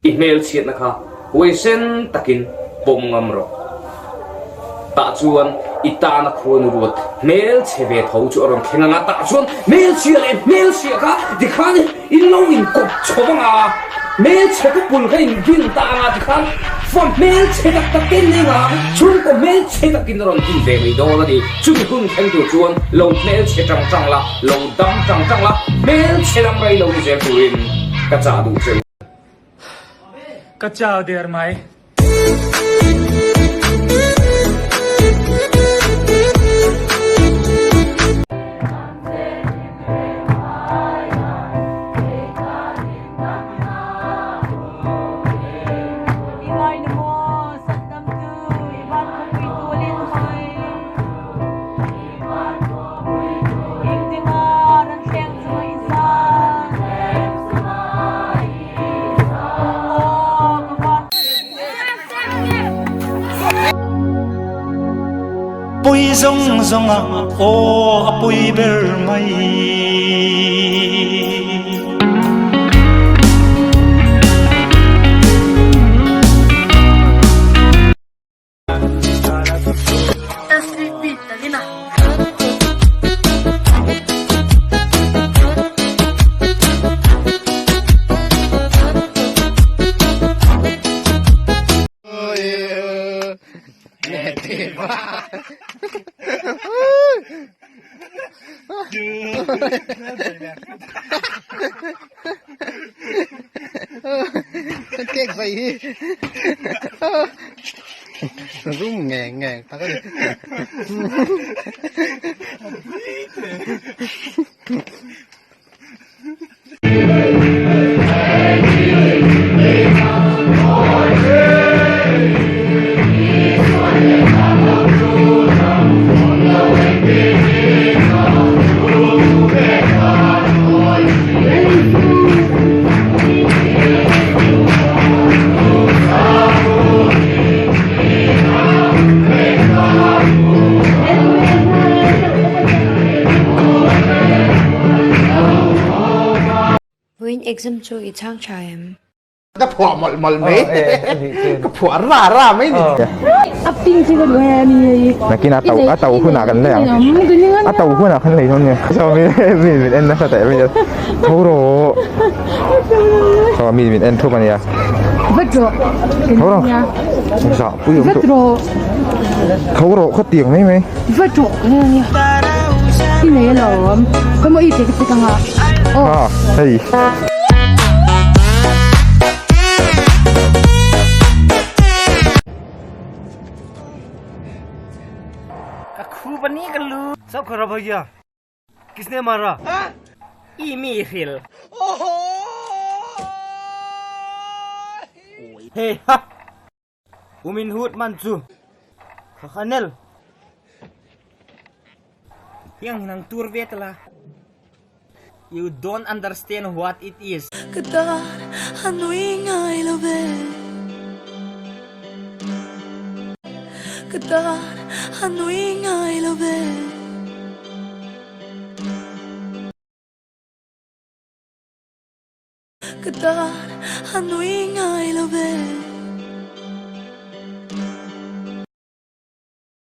I hmelchhiatna kha huaisen takin pawm ngam rawh. Tah chuan i tana khuanu ruat hmelchhe ve tho chu a rawn thleng ang a, tah chuan hmelchhia leh hmelchhia kha tikhan in lo inkawp chho vang a, hmelchhe ka pul kha in din ta ang a, tikhan fa hmelchhe tak tak te in eng a, chhungkaw hmelchhe takin a rawn din ve mai dawn a ni. Chumi hun thleng tur chuan lo hmelchhe tang tang la, lo dam tang tang la, hmelchhe dam rei lo ni zel turin ka chah duh che u. Ka chau der mai. Pui zawng zawng a aw a pui ber mai. Cake vai hi rum ngeng ngeng tak a ni. Vawiin exam chu i chhang tha em? Ka phuah mawlh mawlh mai. Ka phuah ra ra mai ni. Nakin a to a to hunah kan lei ang. A to hunah kan lei dawn nge. Saw mi mi min en nasa teh mai tho rawh. Saw mi min en thup ania. Tho rawh. Zah pui awm tawh. Tho rawh khaw tiang mai mai. Ah hei. Ka khu bani ka lu. Sab kharab ho gaya. Kisne mara? I mi hril. Hey ha. Umin hut man chu. Khanel. Yang nang tur ve tala. You don't understand what it is. Ka tan a nui ngai lo ve. Ka tan a nui ngai lo ve. Ka tan a nui ngai lo ve.